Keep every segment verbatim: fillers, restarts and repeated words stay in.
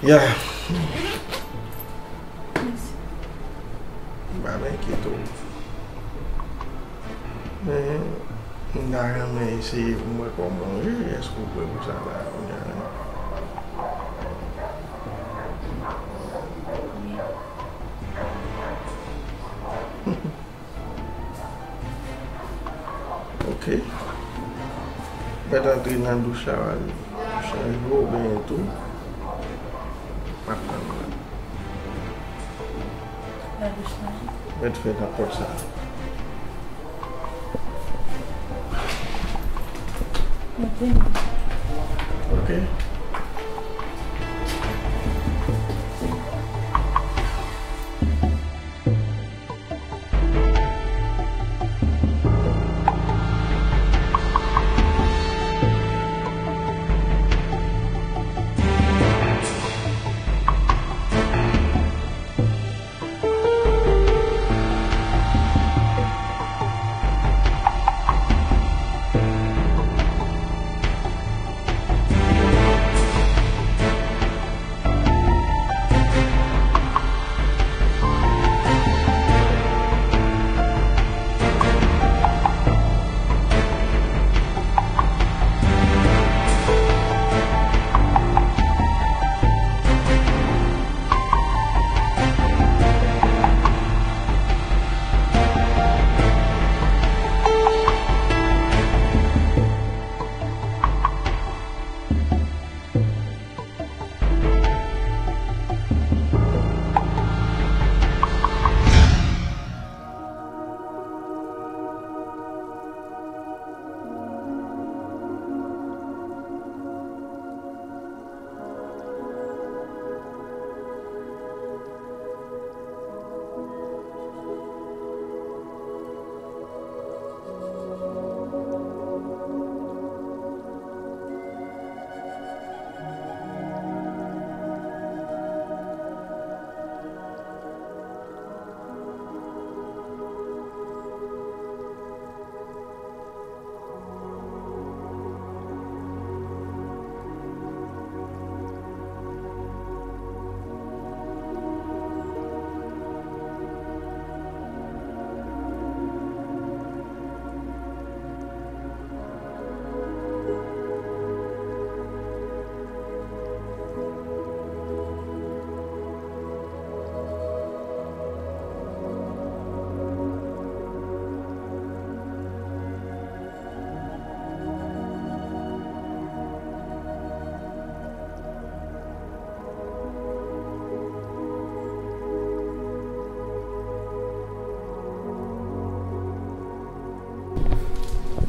Ya. M pa enkyete w. Men, m ta renmen eseye pou m wè kòman w ye, èske w prè pou sa la kounye a menm? Ok. Mèt antre nan douch la, w al chanje w, benyen tou. M ap tann ou la. Ladouch la. Mèt fè nan pòt sa. Mwen vini. Ok.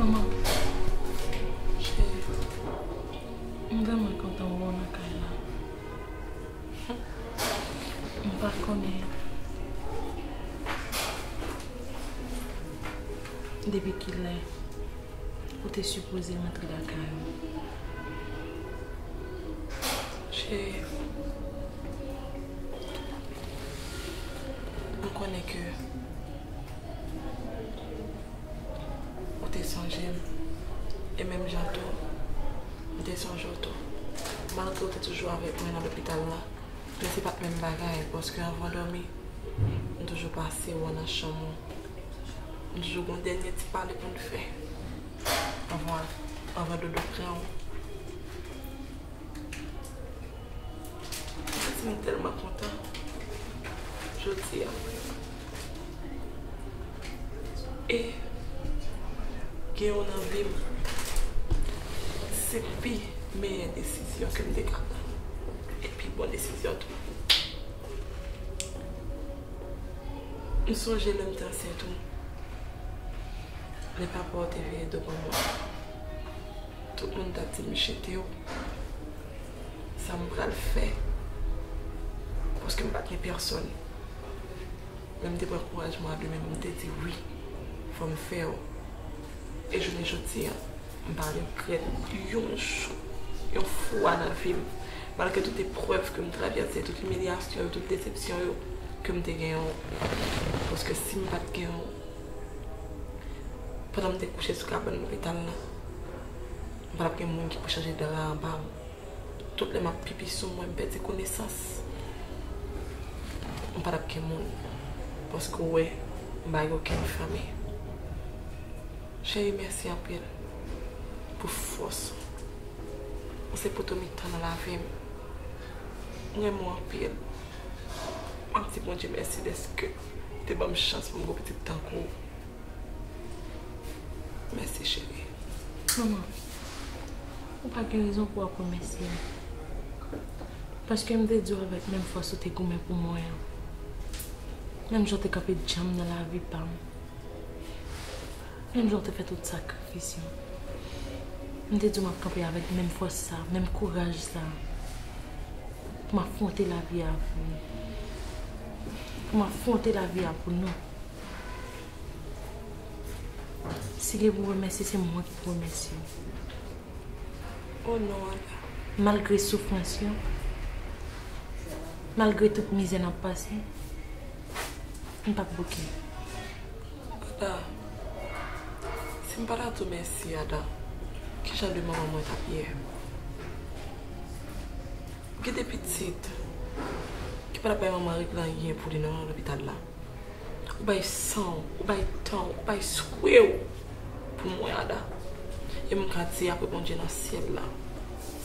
Manman, cheri, m vrèman kontan wè w nan kay la. M pa konnen depi kilè ou te sipoze rantre lakay ou. Cheri, m konnen ke ou te sonje m, e menm jan tou, m te sonje w tou. Malgre w te toujou avèk mwen nan lopital la, men se pa t menm bagay, paske anvan dòmi, m toujou pase wè w nan chanm ou. M toujou gen yon dènye ti pale pou n fè anvan, anvan dodo pran w. M santi m tèlman kontan jodi a. E gen w nan vi m, se pi meyè desizyon ke m te ka pran. E pi bon desizyon tou. M sonje lè m te ansent ou, lè papa w te vire do ban mwen. Tout moun t ap di m jete w. Sa m pral fè? Paske m pa t gen pèsòn. Men m te pran kouraj mwen a de men, m te di wi, fò m fè w. E jounen jodi a, m pa regrèt yon jou, yon fwa nan vi m. Malgre tout eprèv ke m travèse, tout imilyasyon yo, tout desepsyon yo, ke m te genyen w. Paske si m pa t genyen w, pandan m te kouche sou kabann lopital la, m pa t ap gen moun ki pou chanje dra anba m. Tout lè m ap pipi sou mwen, m pèdi konesans. M pa t ap gen moun. Paske w wè, m pa gen okenn fanmi. Cheri, mèsi anpil pou fòs ou. Ou se poto mitan nan lavi m. M renmen w anpil. M ap di Bondye mèsi dèske li te ban m chans pou m gen pitit tankou w. Mèsi, cheri. Manman, ou pa gen rezon pou w ap remèsye m. Paske m te di w avèk menm fòs ou te goumen pou mwen an. Menm jan w te kanpe djanm nan lavi pa m. Menm jan w te fè tout sakrifis yo. M te di w m ap kanpe avèk menm fòs sa, menm kouraj sa. Pou m afwonte lavi a pou nou. Pou m afwonte lavi a pou nou. Si gen pou remèsye, se mwen ki pou remèsye w. Oh non, Ada. Malgre soufrans yo, malgre tout mizè n ap pase, m p ap bouke. Ada, si m pa ta di w mèsi, Ada, ki jan de manman mwen t ap ye? Gen de pitit ki pa t ap bay manman règle anyen pou li nan lopital la. Ou bay san w, ou bay tan w, ou bay swe w pou mwen, Ada. E m ka di apre Bondye nan syèl la,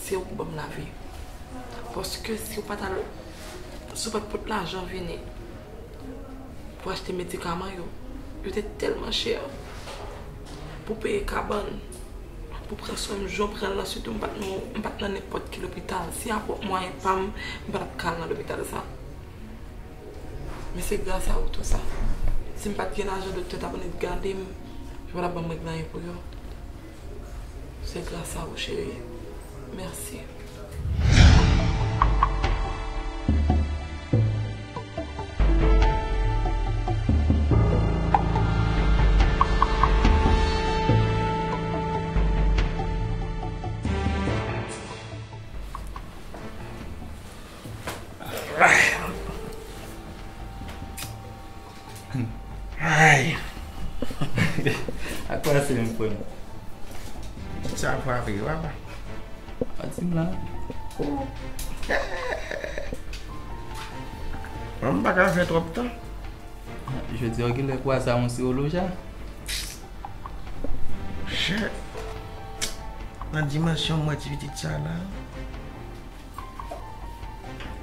se ou ki ban m lavi. Paske si w pa t al, si w pa t pot lajan vini pou achte medikaman yo, yo te tèlman chè. Pou peye kabann, pou pran swen m, jan w pran l lan, sitou m pa t nan, m pa t nan nenpòt ki lopital. Si a pwòp mwayen pa m, m pa t ap ka al nan lopital sa. Men se gras a ou tou sa. Si m pa t gen lajan, doktè t ap annik gade m, yo pa t ap ban m règle anyen pou yo. Se gras a ou, cheri. Mèsi. Ay! Ak pa se menm frè m. Sa frape, papa. Pati m la. Oh. Mwen m pa ka fè twòp tan. Jodi a, kilè kwa sa yon siroloja? Chè. Nan dimansyon mwen ti pitit sa la.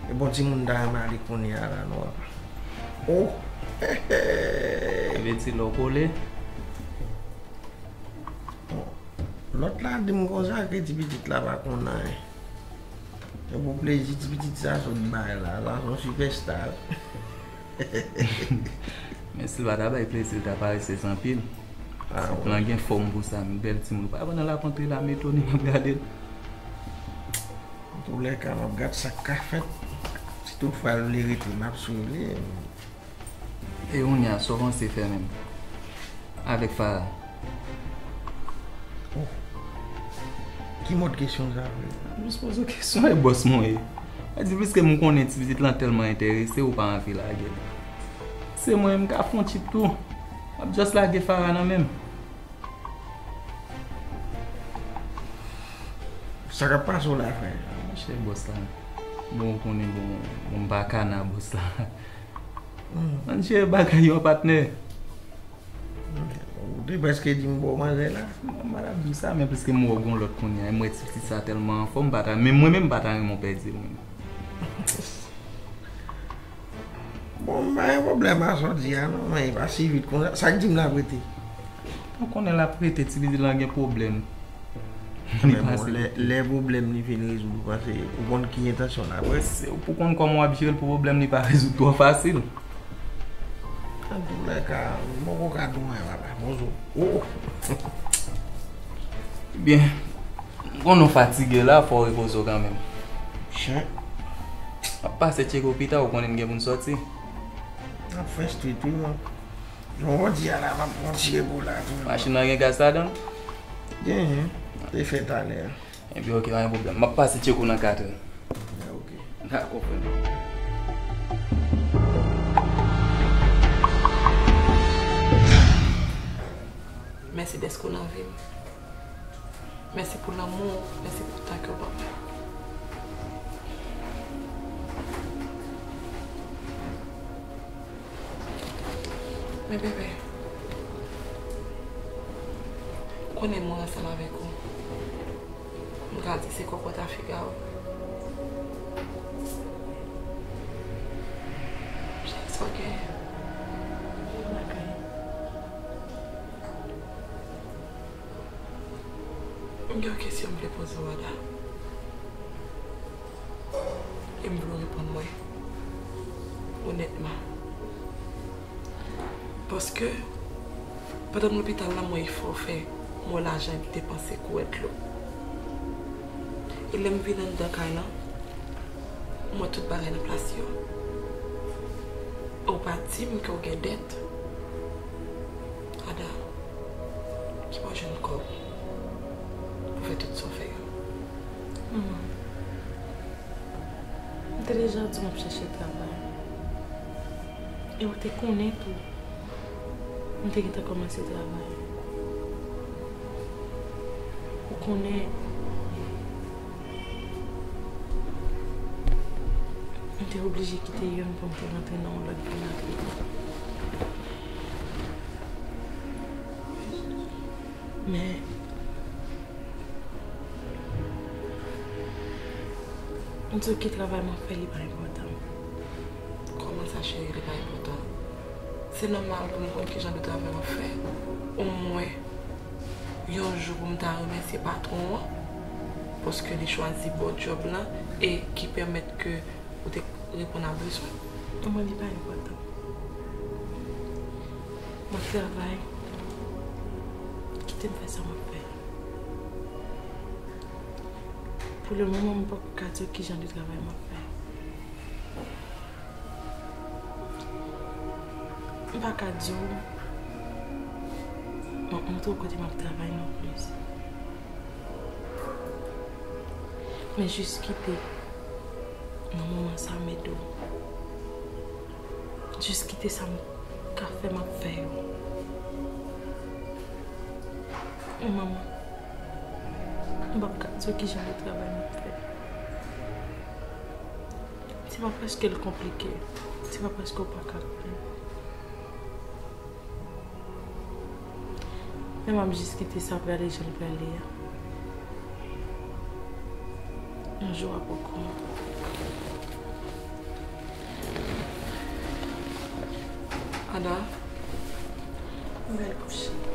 E bon timoun ta renmen ale kounye a la non, papa. Oh! Sa vle di lè w kole. Bon, lòt la di m konsa ke ti pitit la pa konn anyen. E pou plezi ti pitit sa sot bay la, sa se yon sipèsta wi. Men si l pa ta bay plezi, l ta parese anpil. Ah, ti plan gen fòm pou sa, men bèl timoun. Pa pandan l ap antre la, m etone, m ap gade l. Antoulèka, m ap gad sa k ka fèt. Si toutfwa l vle rete, m ap swiv li. E kounye a, sa w panse fè menm? Avèk Farah? Oh. Ki mòd kesyon sa vre? M jis poze w kesyon, e bòs mwen ye. Sa di, piske m konnen ti pitit lan tèlman enterese, ou pa anvi lage l. Se mwen, m ka fè yon tchip tou. M ap just lage Farah nan men m. Sa k ap pase w la, frè? Monchè, bòs la. Bon, ou konnen, bon, bon, m pa kana bòs la. Hmm. Monchè, bagay yo, patnè. Ou te prèske di m ba w manzè la. M pa t ap di w sa, men piske m wè w gon lòt kounye a, e m wè ti pitit sa tèlman anfòm, m pa ta, men mwen menm, m pa ta renmen w pèdi l, mwen. Bon, m pa gen pwoblèm a sa w di a non, men e pa si vit konsa. Sa k di m l ap rete? Ou konnen l ap rete, ti pitit lan gen pwoblèm. Li pase. Men bon, lè, lè pwoblèm li fin rezoud, ou panse, ou konn ki entansyon l ap rete? Se ou pou konn kòman w ap jere l pou pwoblèm li pa rezoud twò fasil. Antoulèka, m poko ka di w anyen, papa. Bonjou. Oh! Byen, m konnen w fatige la, fò w repoze w kanmenm. Chen. M ap pase tcheke w pita, ou konnen m gen pou m sòti. M ap fè street, wi, man. Jodi a la, m ap pran ti repo la, tou. Machin nan gen gaz ladan l? Genyen. Te fè talè a. Ebyen, oke, pa gen pwoblèm. M ap pase tcheke w nan katrè. Ya, oke. Dakò, frè m. Mèsi dèske w nan vi m. Mèsi pou lanmou w, mèsi pou tan ke w ban mwen. Men bebe, ou konnen mwen ansanm avèk ou. M ka di se kòkòt a figa w. Chak sa w genyen. M gen yon kesyon m vle poze w, Ada. E m vle w reponn mwen onètman. Paske, pandan m lopital la, m wè efò w fè, m wè lajan w depanse kou wè dlo. E lè m vin anndan kay lan, m wè tout bagay nan plas yo. E w pa di m ke w gen dèt. Ada, ki bò w jwenn kòb pou fè tout sa w fè yo? Manman, m te deja di w m ap chèche travay. E ou te konnen tou, m te gentan kòmanse travay. Ou konnen, m te oblije kite youn pou m te rantre nan yon lòt vil apre. Men, m di w ke travay m ap fè, li pa enpòtan. Kòman sa, cheri, li pa enpòtan? Se nòmal pou m konn ki jan de travay w ap fè. Omwen, yon jou pou m ta remèsye patwon an, paske li chwazi ba w djòb lan e ki pèmèt ke ou te reponn a bezwen. Omwen, li pa enpòtan. M ap travay. Kite m fè sa m ap fè. Pou le moman, m poko ka di w ki jan de travay m ap fè. M pa ka di w, m ap montre w kote m ap travay non plis. Men jis kite nan moman sa m ede w. Jis kite sa m ka fè, m ap fè yo. Men manman, m p ap ka di w ki jan de travay m ap fè. Se pa paske l konplike, se pa paske w pa ka konprann. Men m ap jis kite sa prale jan l prale a. Yon jou w ap okouran. Ada, m pral kouche.